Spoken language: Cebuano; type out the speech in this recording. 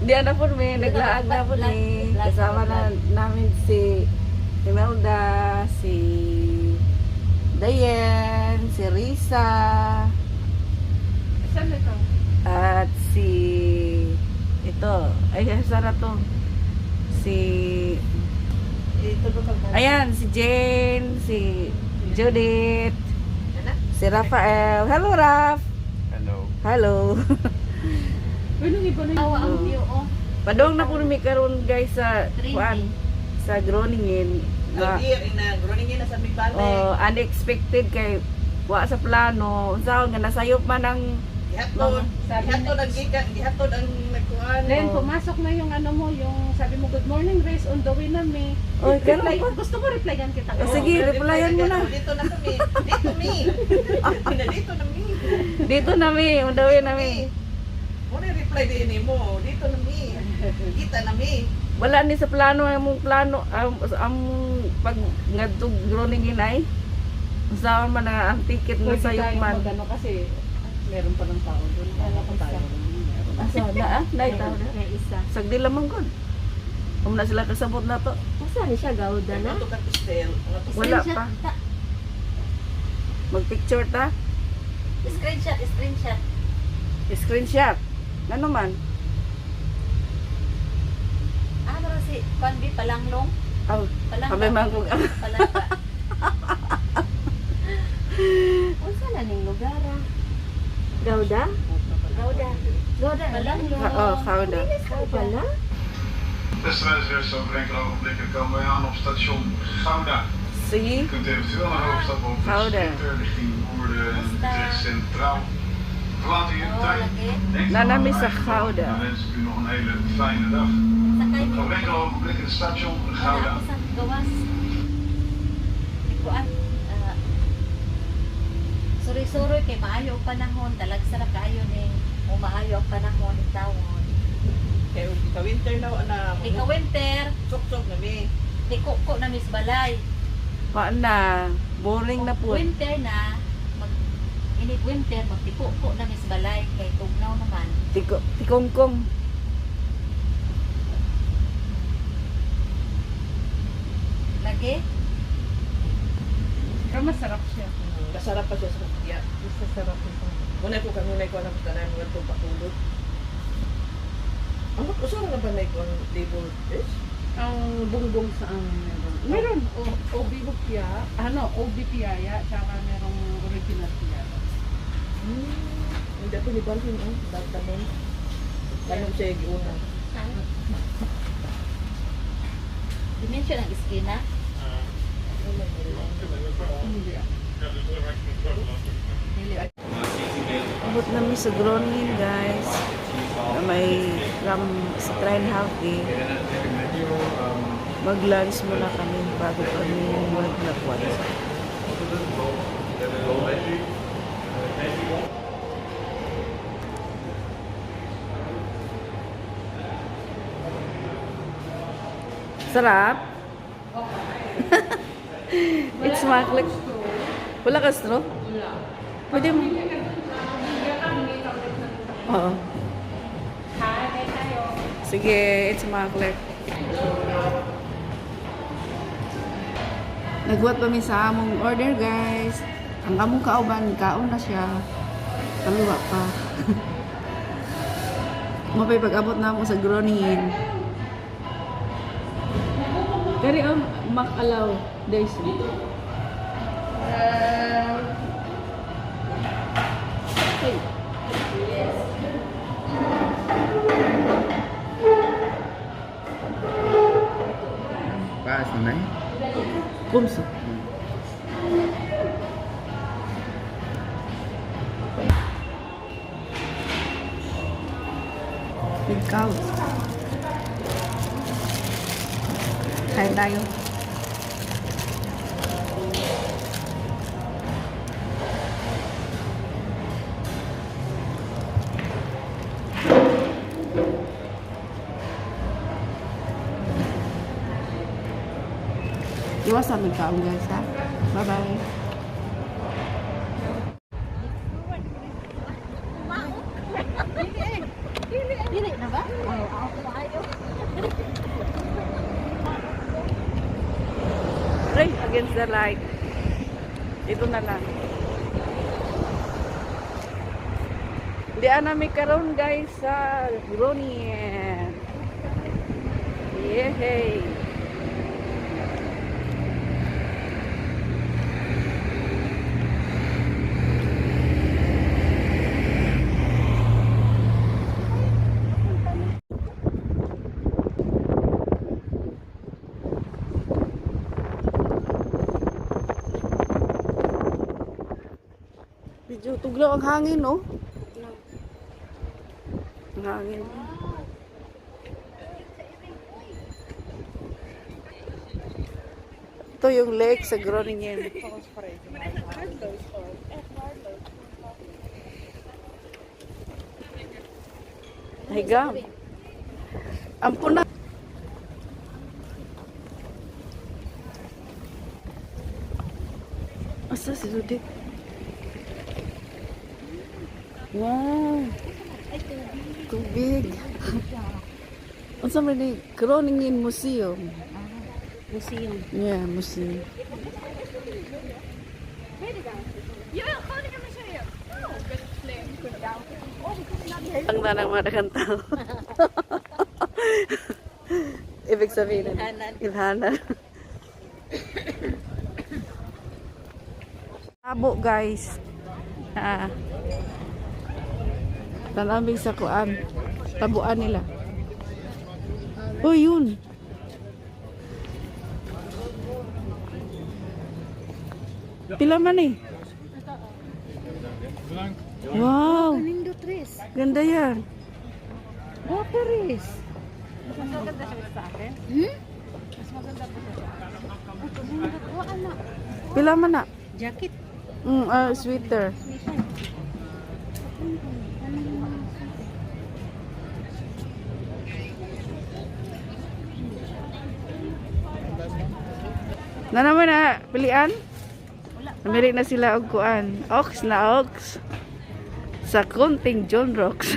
Di na po mi, naglaag na po ni. Kasama na namin si Imelda, si Dayen, si Risa, Saan ito? at si ito, ay saan na to? Si Ayan, si Jane, si Judith, si Rafael. Hello, Raf! Hello. Hello. Uy, nung iba na Awa ang view, oh. Padong na po mi karon, guys, sa kuan sa Groningen. Na, Groningen na sa Mibale. oh, unexpected kay wa sa plano. Unsaon nga nasayop man ang Gihatod, gihatod ang gikan, gihatod ang nagkuan. Then, Oh. pumasok na yung ano mo, yung sabi mo, "Good morning, Grace, on the way na mi." Oy, ganun Reply, ba? gusto mo replyan kita? Oh, sige, replyan mo na. Dito na kami. Dito mi. Dito na mi. Dito na mi, on the way na mi. Mo ni reply din mo. Dito na mi. Kita na mi. Wala ni sa plano ang among plano ang pag ngadto Groningen ay unsaon man ang ticket na Pwede sayop tayong man. mag-ano kasi meron pa ng tao doon. Wala pa tayo. Meron. Asa na ah, nay tao na. May isa. Sagdi lamang gud. Um na sila kasabot na to. Asa ni siya, Gauda na? Ato ka Cristel. Wala Screenshot pa. ta. Magpicture ta. Screenshot, screenshot. Screenshot. Ano man? Ano rin si Kwanbi, Palanglong? Aw, Palangga. kami man kung Palangga. Unsa na ning lugar ah? Gauda? Gauda. Gauda. Palanglong. Oh, Gouda. Pala? Beste reizigers, over enkele ogenblikken komen wij aan op station Gouda. See? U kunt eventueel nog overstappen op de Gouda. Sprinter richting Woerden en Utrecht Centraal. Verlaat u uw Oh, trein. lagi. Denkt Nana u aan mi sa uw eigen Gouda. Dan wens ik u nog een hele fijne dag. Sakay mo. Over enkele ogenblikken het station Wala Gouda. ako sa gawas. Kuan. Ah, Suri-suroy kay maayo ang panahon, talagsa ra kaayo ning o maayo ang panahon tawon. Kay ka winter na na. Kay ka winter, Sok-sok na mi. di ko na mis balay. Pa na, boring na po. Winter na, mag init winter magtikuko na mis balay kay tugnaw naman. Tiko, tikongkong. Lagi? Pero masarap siya. Masarap pa siya sa kutya. Masarap ito. Muna ko kanunay ko alam tanan mo itong pakulot. Ang usa na ba na ko ang label fish? Ang bungbong sa ang meron. Meron. O, OB hupya. Ano, OB piyaya. Tsaka merong original piyaya. Hindi ako ni Balvin oh, dagdanon. Tanong siya giuna. Dimension ang iskina. Hindi ah. Dili. Abot namin sa Groningen, guys. Na may ram sa train half eh. Mag-lunch muna kami bago kami maglakwat. Sarap. It's maklik. Wala ka straw? Wala. Pwede mo. Oo. Sige, it's maklik. Nagwat pa mi sa among order, guys. Ang among kauban, kaon na siya. Kami wa pa. Mapay pag-abot na mo sa Groningen. Kari ang makalaw, guys. Hey. Paas na eh. Kumso. Big cow. Kain tayo. Iwasan magkaon, guys, ha? Bye-bye. Dili eh. Dili na ba? Oo, ako maayo. Ay, against the light. Ito na lang. Di na mi karon, guys, sa Groningen. Yehey! Medyo tuglaw ang hangin, no? Ang hangin. Ito yung lake sa Groningen. Higam. Ampun na. Asa si Rudy? Wow. Tubig. Unsa man ni Groningen Museum? Museum. Yeah, museum. Ang tanang mga daghang tao. Ibig sabihin, Ilhanan. Ilhanan. Tabo, guys. Ah. Tanamig sa kuan. Tabuan nila. Oh, yun. Pila man eh. Wow. Lindo tres. Ganda yan. Wateris. Mas maganda siya sa akin. Hmm? Mas maganda po siya sa akin. Wa na. Pila man na. Jacket. Sweater. Na naman na, pilian? Namili na sila og kuan. Ox na ox. Sa konting John Rocks.